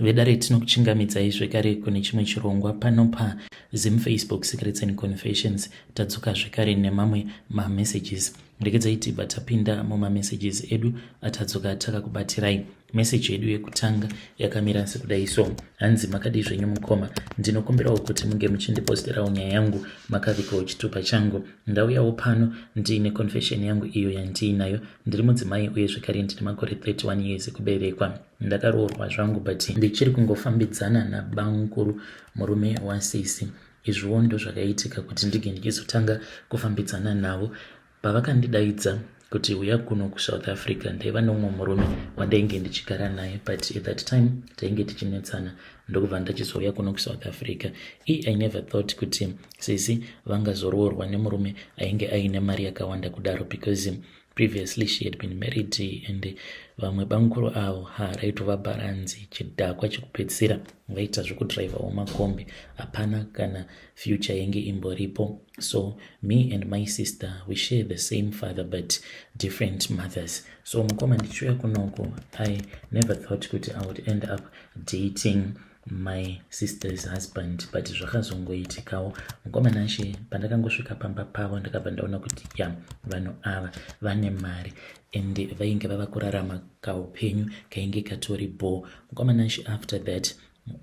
Vedare, tinokuchingamidzai zvekare kune chimwe chirongwa pano paZim Facebook Secrets and Confessions. Tadzoka zvekare nemamwe mamessages. Regedzai tibva tapinda mumamessages edu atadzoka takakubatirai. Meseji yedu yekutanga yakamira sekudai so. Hanzi, "Makadii zvenyu mukoma? Ndinokumbirawo kuti munge muchindiposterawo nyaya yangu makavigawo chitupa changu. Ndauyawo pano ndiine confession yangu iyo yandiinayo. Ndiri mudzimai uye zvekare ndine makore 31 years ekuberekwa. Ndakaroorwa zvangu, but ndichiri kungofambidzana nabankuru, murume wasisi. Izviwo ndo zvakaitika kuti ndige ndichizotanga kufambidzana navo. Pavakandidaidza kuti uya kuno kuSouth Africa, ndaiva nomumwe murume wandainge ndichigara naye, but at that time tainge tichinetsana, ndokubva ndachizouya kuno kuSouth Africa. I never thought kuti sisi vangazoroorwa nemurume ainge aine mari yakawanda kudaro, because previously she had been married and vamwe bankuru avo ha, raitova bharanzi, chidhakwa chekupedzisira, vaita zvekudhiraivhawo makombi. Hapana kana future yainge imboripo. So me and my sister, we share the same father but different mothers. So mukoma, ndichiuya kunoko, I never thought kuti I would end up dating my sister's husband, but zvakazongoitikawo. Mukoma Nashe, pandakangosvika pamba pavo, ndakabva ndaona kuti ya, vanhu ava vane mari and vainge vava kurarama kaupenyu kainge katori bo. Mukoma Nashe, after that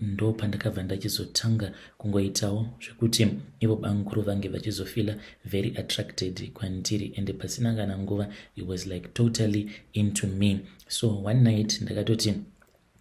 ndo pandakabva ndachizotanga kungoitawo zvekuti ivo bankuru vange vachizofeela very attracted kwandiri, and pasina kana nguva he was like totally into me. So one night ndakatoti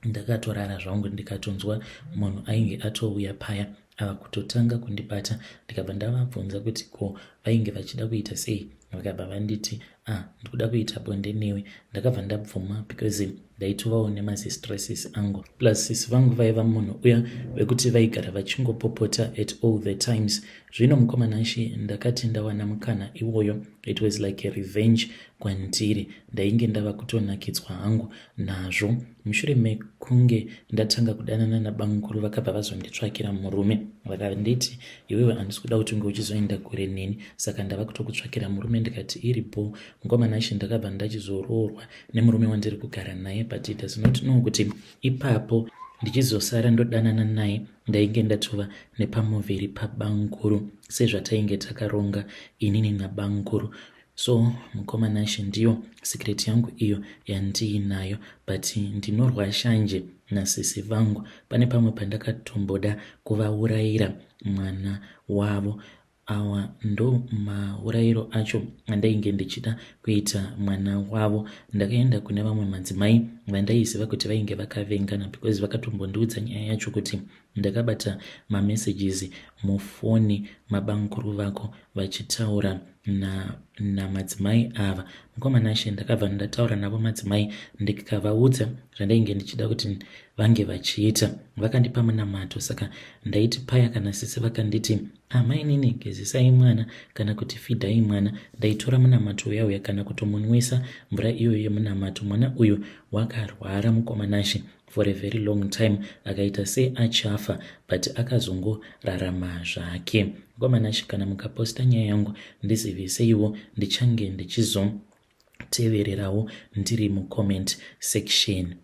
ndakatorara zvangu, ndikatonzwa munhu ainge atouya paya ava kutotanga kundibata. Ndikabva ndavabvunza kuti ko vainge vachida kuita sei. Vakabva vanditi, "Ah, ndikuda kuita bonde newe." Ndakabva ndabvuma because ndaitovawo nemazistresses angu, plus sisi vangu vaiva munhu uya wekuti vaigara vachingopopota at all the times. Zvino mukoma Nashe, ndakati ndawana mukana iwoyo, it was like a revenge kwandiri. Ndainge ndava kutonakidzwa hangu nazvo. Mushure mekunge ndatanga kudanana nabamukuru, vakabva vazonditsvakira murume. Vakanditi, "Iwewe, handisi kuda kuti unge uchizoenda kure neni, saka ndava kutokutsvakira murume." Ndikati, "Iripo." Mukoma Nashe, ndakabva ndachizoroorwa nemurume wandiri kugara naye, but it does not know kuti ipapo ndichizosara ndodanana naye, ndainge ndatova nepamuviri pabankuru sezvatainge takaronga inini nabankuru. So mukoma Nashe, ndiyo secret yangu iyo yandiinayo, but ndinorwa shanje nasisi vangu. Pane pamwe pandakatomboda kuvaurayira mwana wavo. Awa ndo maurayiro acho andainge ndichida kuita mwana wavo. Ndakaenda kune vamwe madzimai vandaiziva kuti vainge vakavengana, because vakatombondiudza nyaya yacho kuti ndakabata mamessages mufoni mabankuru vako vachitaura namadzimai ava. Mukoma Nashe, ndakabva ndataura navo madzimai, ndikavaudza zvandainge ndichida kuti vange vachiita. Vakandipa munamato. Saka ndaiti paya kana sisi vakanditi, "Amainini, gezisai mwana," kana kuti, "Feedai mwana," ndaitora munamato uya uya kana kutomunwisa mvura iyoyo yemunamato. Mwana uyu wakarwara, mukoma Nashe, for a very long time, akaita seachafa, but akazongorarama zvake. Mukoma Nashe, kana mukaposta nyaya yangu, ndiziviseiwo, ndichange ndichizotevererawo ndiri mucomment section.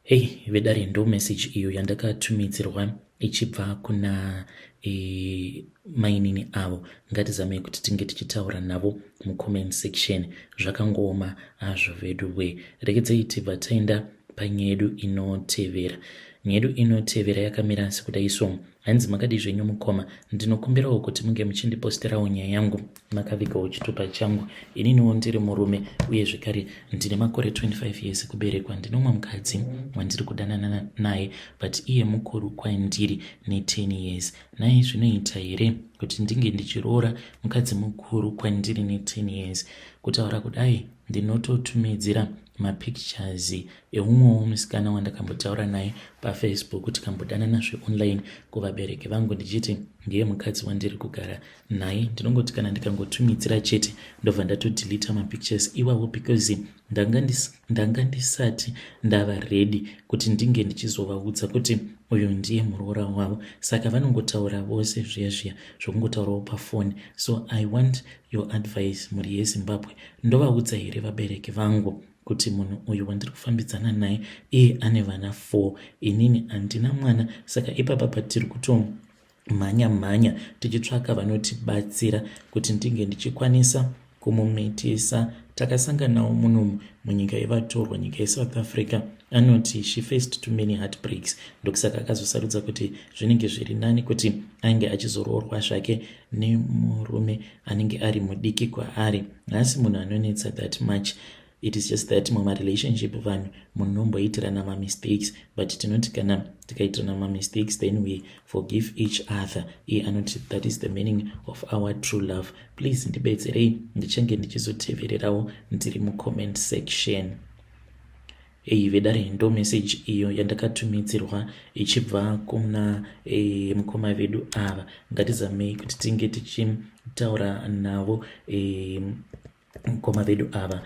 Hei vedare, ndo message iyo yandakatumidzirwa ichibva kuna mainini avo. Ngatizamei kuti tinge tichitaura navo mucomment section. Zvakangooma hazvo vedu we. Regedzei tibva taenda panyaya yedu inotevera. Nyaya yedu inotevera yakamira sekudai so. Hanzi, "Makadii zvenyu mukoma? Ndinokumbirawo kuti munge muchindiposterawo nyaya yangu makavigawo chitupa changu. Ininiwo ndiri murume uye zvekare ndine makore 25 years ekuberekwa. Ndine umwe mukadzi wandiri kudanana naye, but iye mukuru kwandiri ne10 years. Naye zvinoita here kuti ndinge ndichiroora mukadzi mukuru kwandiri ne10 years? Kutaura kudai, ndinototumidzira mapictures eumwewo musikana wandakambotaura naye paFacebook, tikambodanana zveonline, kuvabereki vangu ndichiti ndiye mukadzi wandiri kugara naye. Ndinongoti kana ndikangotumidzira chete, ndobva ndatodhilita mapictures iwawo, because ndanga ndisati ndava ready kuti ndinge ndichizovaudza kuti uyu ndiye muroora wavo. Saka vanongotaura vose zviya zviya zvokungotaurawo pafoni. So I want your advice, mhuri yeZimbabwe. Ndovaudza here vabereki vangu?" Kuti munhu uyu wandiri kufambidzana naye, iye ane vana 4, inini handina mwana. Saka ipapa patiri kuto mhanya mhanya tichitsvaka vanotibatsira kuti ndinge ndichikwanisa kumumitisa. Takasanganawo munomu munyika yevatorwa, nyika yeSouth Africa. Anoti she faced too many heartbreaks, ndokusaka akazosarudza kuti zvinenge zviri nani kuti ange achizoroorwa zvake nemurume anenge ari mudiki kwaari. Nhasi munhu anonetsa that much. It is just that mumarelationship vanhu munomboitirana mamistakes, but tinoti kana tikaitirana mamistakes, then we forgive each other. Iye anoti that is the meaning of our true love. Please ndibetserei, ndichange ndichizotevererawo ndiri mucomment section. Ei vedare, ndo message iyo yandakatumidzirwa ichibva kuna mukoma vedu ava. Ngatizamei kuti tinge tichitaura navo mukoma vedu ava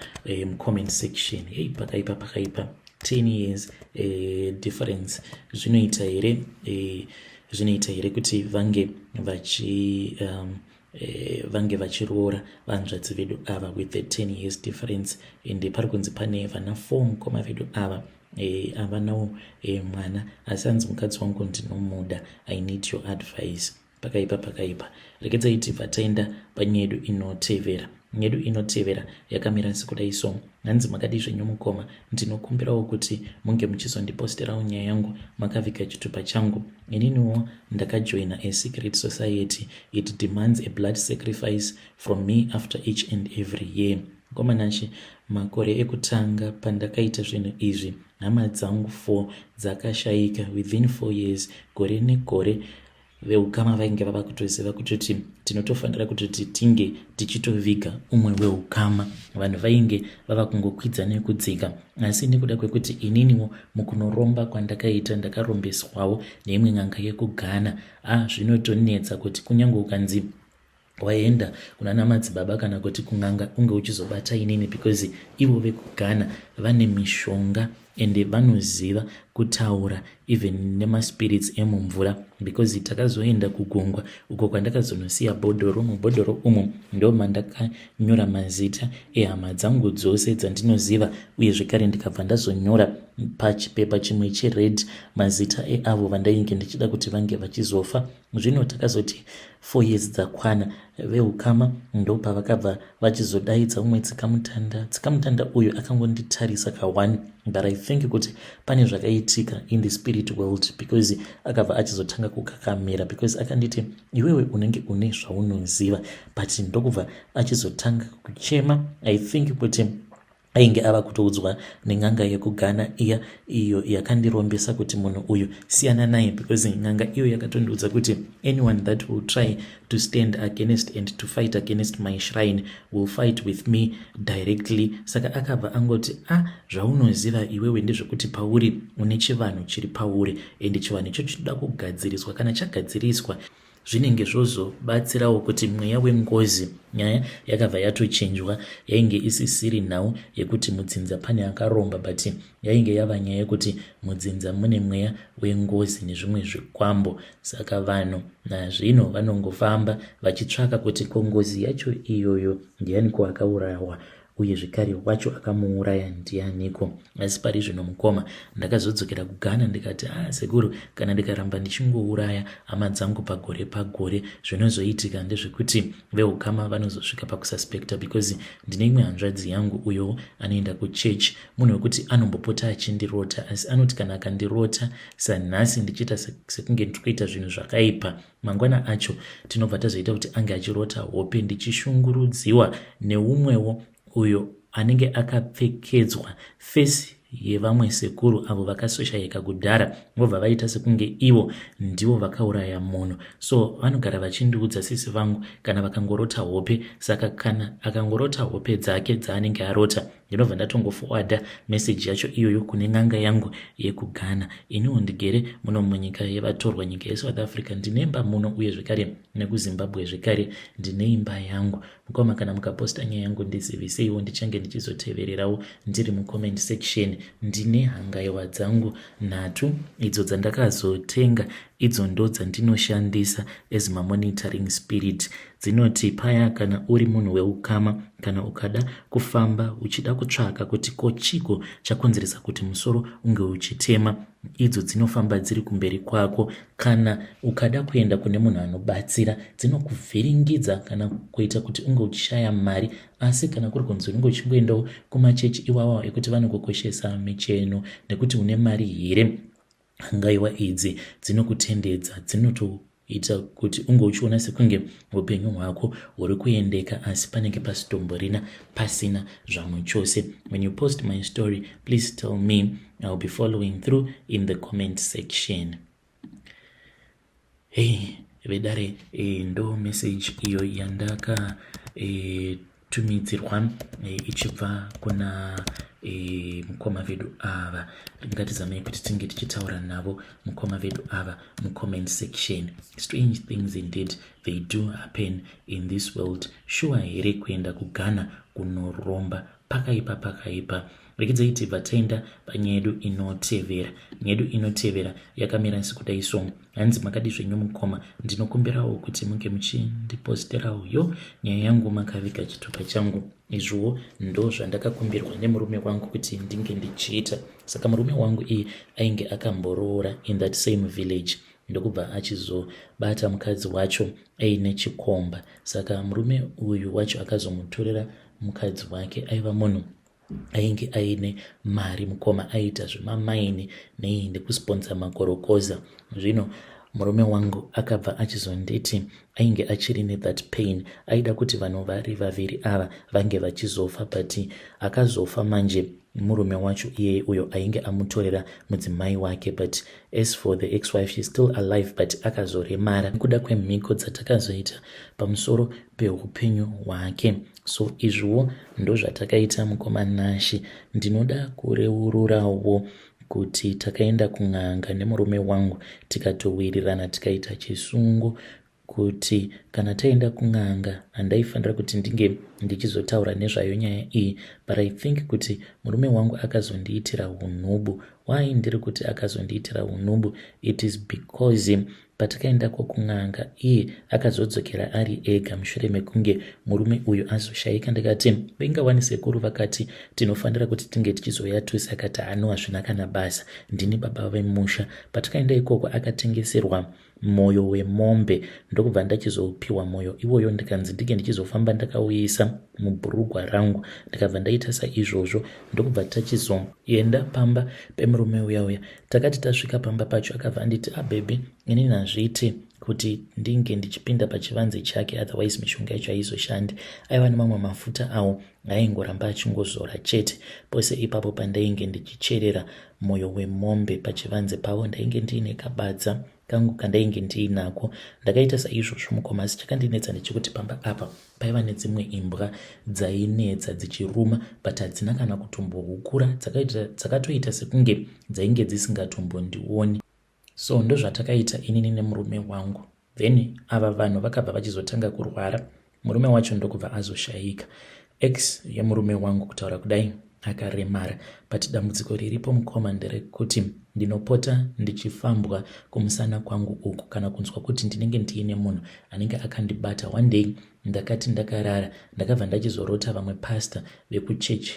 mucomment section. Hei, pakaipa, pakaipa. 10 years difference, zvinoita here? Zvinoita here kuti vange vachiroora vanzvadzi vedu ava with the 10 years difference? Ende pari kunzi pane vana 4. Mukoma vedu ava havanawo mwana, asi hanzi mukadzi wangu ndinomuda. I need your advice. Pakaipa, pakaipa. Regedzai tibva taenda panyaya yedu inotevera. Yedu inotevera yakamira sekudai so. Hanzi, "Makadi zvenyu mukoma? Ndinokumbirawo kuti munge muchizondiposterawo nyaya yangu makaviga chitupa changu. Ininiwo ndakajoina a secret society. It demands a blood sacrifice from me after each and every year. Ngomanashe, makore ekutanga pandakaita zvinhu izvi, hama dzangu 4 dzakashayika within 4 years. Gore negore veukama vainge vava kutoziva kutoti tinotofanira kutoti tinge tichitoviga umwe weukama. Vanhu vainge vava kungokwidza nekudzika, asi nekuda kwekuti ininiwo mukunoromba kwandakaita, ndakarombeswawo neimwe n'anga yekuGhana. A, zvinotonetsa kuti kunyange ukanzi waenda kuna namadzibaba kana kuti kun'anga, unge uchizobata inini, because ivo vekuGhana vane mishonga ende vanoziva kutaura even nemaspirits emumvura, because takazoenda kugungwa uko kwandakazonosiya bhodhoro. Mubhodhoro umu ndo mandakanyora mazita ehama dzangu dzose dzandinoziva, uye zvekare ndikabva ndazonyora pachipepa chimwe chered mazita eavo vandainge ndichida kuti vange vachizofa. Zvino takazoti 4 years dzakwana, veukama ndopavakabva vachizodaidza umwe tsikamutanda. Tsikamutanda uyu akangonditarisa ka1, but I think kuti pane zvakaitika in the spirit world, because akabva achizotanga kukakamira, because akanditi, 'Iwewe unenge une zvaunoziva,' but ndokubva achizotanga kuchema. I think kuti ainge ava kutoudzwa nen'anga yekuGhana iya, iyo yakandirombesa, kuti munhu uyu siyana naye, because n'anga iyo yakatondiudza kuti anyone that will try to stand against and to fight against my shrine will fight with me directly. Saka akabva angoti, 'A, ah, zvaunoziva iwewe ndezvekuti pauri une chivanhu chiri pauri, ende chivanhu icho chinoda kugadziriswa. Kana chagadziriswa, zvinenge zvozobatsirawo kuti mweya wengozi.' Nyaya yakabva yatochinjwa. Yainge isisiri nhau yekuti mudzinza pane akaromba, but yainge yava nyaya yekuti mudzinza mune mweya wengozi nezvimwe zvikwambo. Saka vanhu nazvino vanongofamba vachitsvaka kuti ko ngozi yacho iyoyo ndianiko akaurawa, uye zvekare wacho akamuuraya ndianiko. Asi pari zvino mukoma, ndakazodzokera kuGhana ndikati, 'Ah, sekuru, kana ndikaramba ndichingouraya hama dzangu pagore pagore, zvinozoitika ndezvekuti veukama vanozosvika pakususpecta, because ndine imwe hanzvadzi yangu uyo anoenda kuchechi, munhu wekuti anombopota achindirota. Asi anoti kana akandirota sanhasi ndichiita sekunge ndiri kuita zvinhu zvakaipa, mangwana acho tinobva tazoita kuti ange achirota hope ndichishungurudziwa neumwewo uyo anenge akapfekedzwa face yevamwe sekuru avo vakasoshayika kudhara, vobva vaita sekunge ivo ndivo vakauraya munhu. So vanogara vachindiudza sisi vangu kana vakangorota hope. Saka kana akangorota hope dzake dzaanenge arota, ndinobva ndatongoforwarda meseji yacho iyoyo kune n'anga yangu yekuGhana. Iniwo ndigere muno munyika yevatorwa, nyika yeSouth Africa. Ndine imba muno, uye zvekare nekuZimbabwe zvekare ndine imba yangu. Mukoma, kana mukaposta nyaya yangu, ndiziviseiwo, ndichange ndichizotevererawo ndiri mucomment section. Ndine hangaiwa dzangu nhatu idzo dzandakazotenga. Idzo ndodzandinoshandisa as mamonitoring spirit. Dzinoti paya kana uri munhu weukama kana ukada kufamba uchida kutsvaka kuti ko chiko chakonzeresa kuti musoro unge uchitema, idzo dzinofamba dziri kumberi kwako. Kana ukada kuenda kune munhu anobatsira, dzinokuvhiringidza kana kuita kuti unge uchishaya mari. Asi kana kuri kunzi unenge uchingoendawo kumachechi iwawawo ekuti vanokukoshesa micheno nekuti une mari here, hangaiwa idzi dzinokutendedza, dzinotoita kuti unge uchiona sekunge upenyu hwako huri kuendeka, asi panenge pasitomborina, pasina zvamuchose. When you post my story, please tell me. I'll be following through in the comment section. Hey vedare, ndo message iyo yandaka tumidzirwa ichibva kuna mukoma vedu ava. Ngatizamei kuti tinge tichitaura navo mukoma vedu ava mucomment section. Strange things indeed, they do happen in this world. Shuwa here kuenda kuGhana kunoromba? Pakaipa, pakaipa. Rekedzai tibva taenda panyaya yedu inotevera. Nyaya yedu inotevera yakamira sekudai so. Hanzi, "Makadi zvenyu mukoma? Ndinokumbirawo kuti munge muchindiposterawo yo nyaya yangu makaviga chitupa changu. Izviwo ndo zvandakakumbirwa nemurume wangu kuti ndinge ndichiita." Saka murume wangu iye ainge akamboroora in that same village, ndokubva achizobata mukadzi wacho aine chikomba. Saka murume uyu wacho akazomutorera mukadzi wake. Aiva munhu ainge aine mari mukoma, aiita zvemamaini nei nekusponsa makorokoza. Zvino murume wangu akabva achizonditi ainge achiri nethat pain, aida kuti vanhu vari vaviri ava vange vachizofa, but akazofa manje murume wacho iyeye uyo ainge amutorera mudzimai wake. But as for the ex-wife, she's still alive, but akazoremara nekuda kwemhiko dzatakazoita pamusoro peupenyu hwake. So izviwo ndozvatakaita mukoma Nashi. Ndinoda kureururawo kuti takaenda kun'anga nemurume wangu, tikatowirirana, tikaita chisungo kuti kana taenda kun'anga handaifanira kuti ndinge ndichizotaura nezvayo nyaya iyi. But I think kuti murume wangu akazondiitira unhubu. Why ndiri kuti akazondiitira unhubu? It is because patakaendako kun'anga, iye akazodzokera ari ega mushure mekunge murume uyu azoshayika. Ndikati, "Vengawani sekuru vakati tinofanira kuti tinge tichizoya tose." Akati, "Hano, hazvina kana basa, ndini baba vemusha." Patakaenda ikoko akatengeserwa mwoyo wemombe, ndokubva ndachizopiwa mwoyo iwoyo, ndikanzi ndinge ndichizofamba ndakauyisa mubhurugwa rangu. Ndikabva ndaita saizvozvo, ndokubva tachizoenda pamba pemurume uya uya. Takati tasvika pamba pacho, akabva anditi, "Ababy, ah, inini hazviiti kuti ndinge ndichipinda pachivanze chake, otherwise mishonga yacho haizoshandi." Aiva nemamwe mafuta awo aingoramba achingozora chete. Pose ipapo pandainge ndichicherera mwoyo wemombe pachivanze pavo, ndainge ndiine kabadza kangu kandainge ndiinako. Ndakaita saizvozvo mukoma, asi chakandinetsa ndechekuti pamba apa paiva nedzimwe imbwa dzainetsa dzichiruma, but hadzina kana kutombohukura, dzakatoita sekunge dzainge dzisingatombondioni. So ndozvatakaita inini nemurume wangu. Then ava vanhu vakabva vachizotanga kurwara, murume wacho ndokubva azoshayika. Ex yemurume wangu, kutaura kudai, akaremara. But dambudziko riripo mukoma nderekuti ndinopota ndichifambwa kumusana kwangu uku, kana kunzwa kuti ndinenge ndiine munhu anenge akandibata. One day ndakati ndakarara, ndakabva ndachizorota vamwe pasta vekuchechi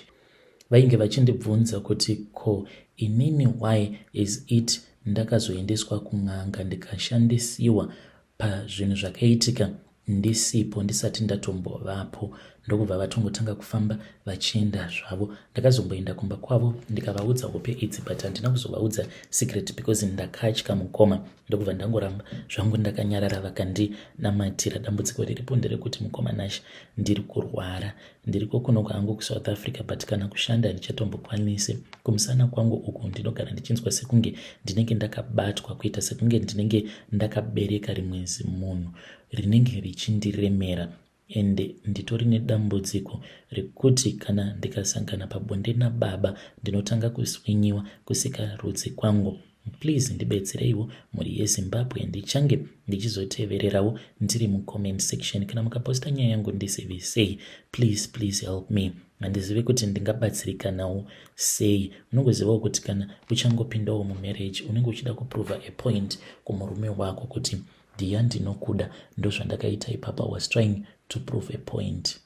vainge vachindibvunza kuti ko inini why is it ndakazoendeswa kun'anga, ndikashandisiwa pazvinhu zvakaitika ndisipo, ndisati ndatombovapo. Ndokubva vatongotanga kufamba vachienda zvavo. Ndakazomboenda kumba kwavo, ndikavaudza hope idzi, but handina kuzovaudza secret because ndakatya mukoma. Ndokubva ndangoramba zvangu ndakanyarara, vakandinamatira. Dambudziko riripo nderekuti mukoma Nashe, ndiri kurwara. Ndiriko kuno kwangu kuSouth Africa, but kana kushanda handichatombokwanisi. Kumusana kwangu uku ndinogara ndichinzwa sekunge ndinenge ndakabatwa, kuita sekunge ndinenge ndakabereka rimwe zimunhu rinenge richindiremera. Ende nditori nedambudziko rekuti kana ndikasangana pabonde nababa, ndinotanga kuswinyiwa kusikarudzi kwangu. Please ndibetsereiwo mhuri yeZimbabwe, ndichange ndichizotevererawo ndiri mucomment section. Kana mukaposta nyaya yangu ndizivisei. Please, please help me. Handizivi kuti ndingabatsirikanawo sei. Unongozivawo kuti kana uchangopindawo mumarriage unenge uchida kuprova a point kumurume wako kuti ndiya ndinokuda. Ndozvandakaita ipapa, was trying to prove a point.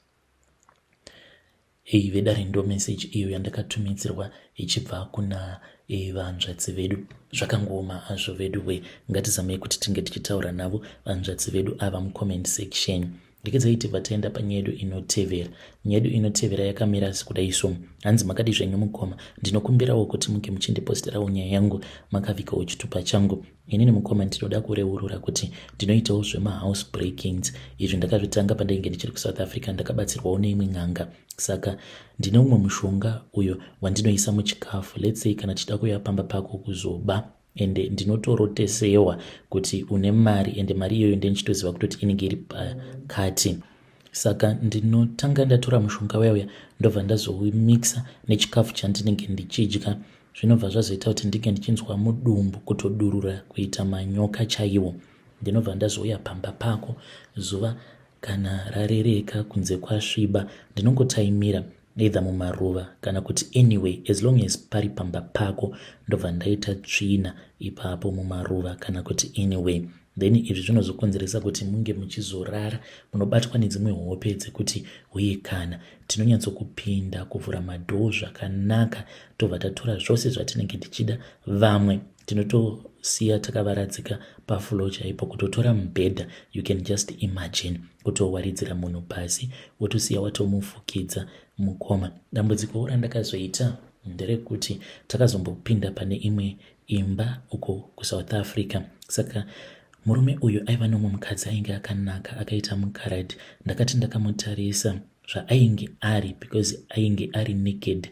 Ei vedare, ndo message iyo yandakatumidzirwa ichibva kuna vanzvadzi vedu. Zvakangooma hazvo vedu we. Ngatizamei kuti tinge tichitaura navo vanzvadzi vedu ava mucomment section. Ndikedzai tibva taenda panyaya yedu inotevera. Nyaya yedu inotevera yakamira sekudai so. Hanzi, makadi zvenyu mukoma? Ndinokumbirawo kuti munge muchindiposterawo nyaya yangu makavikawo chitupa changu. Inini mukoma ndinoda kureurura kuti ndinoitawo zvemahouse breakings. Izvi ndakazvitanga pandainge ndichiri kuSouth Africa. Ndakabatsirwawo neimwe n'anga, saka ndine umwe mushonga uyo wandinoisa muchikafu. Let's say kana tichida kuuya pamba pako kuzoba, ende ndinotorotesewa kuti une mari, ende mari iyoyo ndendichitoziva kutoti inenge iri pakati. Saka ndinotanga ndatora mushonga uya uya, ndobva ndazoumixa nechikafu chandinenge ndichidya. Zvinobva zvazoita kuti ndinge ndichinzwa mudumbu kutodurura kuita manyoka chaiwo. Ndinobva ndazouya pamba pako zuva kana rarereka, kunze kwasviba. Ndinongotaimira either mumaruva kana kuti anyway, as long as pari pamba pako, ndobva ndaita tsvina ipapo mumaruva kana kuti anyway. Then izvi zvinozokonzeresa kuti munge muchizorara munobatwa nedzimwe hope dzekuti uye kana tinonyatsokupinda kuvhura madoor zvakanaka, tobva tatora zvose zvatinenge tichida. Vamwe tinotosiya takavaradzika pafloor chaipo, kutotora mubhedha. You can just imagine kutowaridzira munhu pasi, wotosiya watomufukidza. Mukoma, dambudziko randakazoita nderekuti takazombopinda pane imwe imba uko kuSouth Africa. Saka murume uyu aiva nomwe mukadzi ainge akanaka, akaita mukaradhi. Ndakati ndakamutarisa zvaainge ari, because ainge ari naked,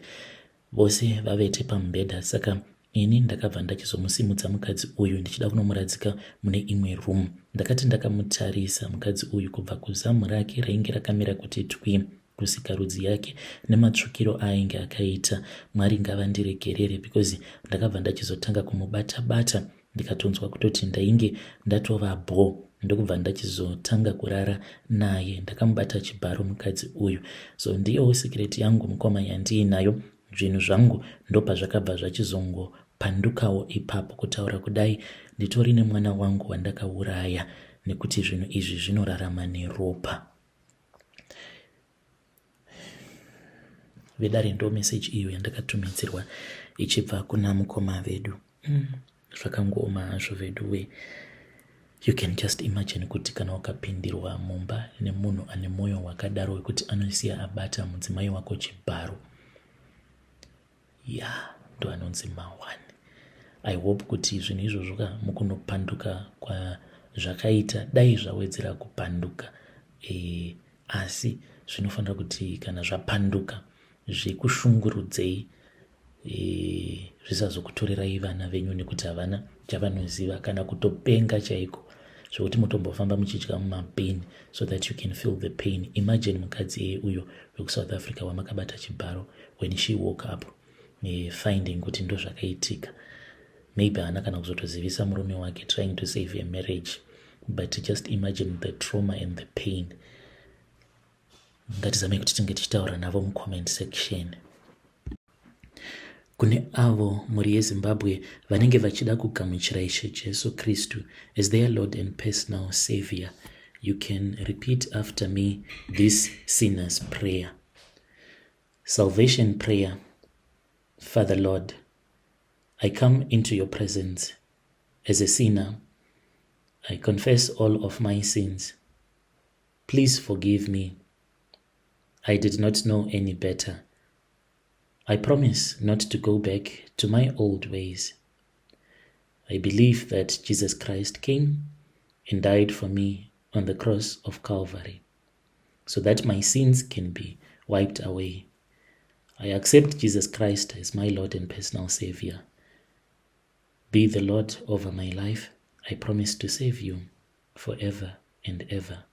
vose vavete pamubhedha. Saka ini ndakabva ndachizomusimudza mukadzi uyu ndichida kunomuradzika mune imwe room. Ndakati ndakamutarisa mukadzi uyu, kubva kuzamu rake rainge rakamira kuti twi kusikarudzi yake nematsvukiro aainge akaita, Mwari ngavandiregerere, because ndakabva ndachizotanga kumubata bata, ndikatonzwa kutoti ndainge ndatova bho, ndokubva ndachizotanga kurara naye. Ndakamubata chibharo mukadzi uyu. So ndiyowo secret yangu mukoma yandiinayo. Zvinhu zvangu ndopazvakabva zvachizongopandukawo ipapo. Kutaura kudai nditori nemwana wangu wandakauraya, nekuti zvinhu izvi zvinorarama neropa. Vedare, ndo message iyo yandakatumidzirwa ichibva kuna mukoma vedu. Zvakangooma hazvo vedu we. You can just imagine kuti kana ukapindirwa mumba nemunhu ane mwoyo wakadaro wekuti anosiya abata mudzimai wako chibharo, ya, ndo anonzi mawani. I hope kuti zvinhu izvozvo ka mukunopanduka kwazvakaita dai zvawedzera kupanduka. Asi zvinofanira kuti kana zvapanduka zvekushungurudzei, zvisazokutorerai vana venyu, nekuti havana chavanoziva, kana kutopenga chaiko zvokuti mutombofamba muchidya mumabin so that you can feel the pain. Imagine mukadzi iyeye uyo wekuSouth Africa wamakabata chibharo, when she woke up finding kuti ndo zvakaitika, maybe haana kana kuzotozivisa murume wake, trying to save a marriage, but just imagine the trauma and the pain. Ngatizamei kuti tinge tichitaura navo mucomment section. Kune avo mhuri yeZimbabwe vanenge vachida kugamuchira Ishe Jesu Kristu as their Lord and personal Savior, you can repeat after me this sinner's prayer, salvation prayer. Father Lord, I come into your presence as a sinner. I confess all of my sins. Please forgive me. I did not know any better. I promise not to go back to my old ways. I believe that Jesus Christ came and died for me on the cross of Calvary so that my sins can be wiped away. I accept Jesus Christ as my Lord and personal Savior. Be the Lord over my life. I promise to save you forever and ever.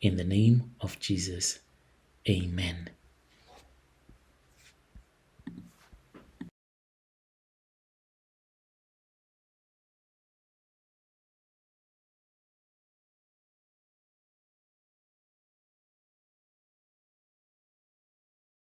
In the name of Jesus, amen.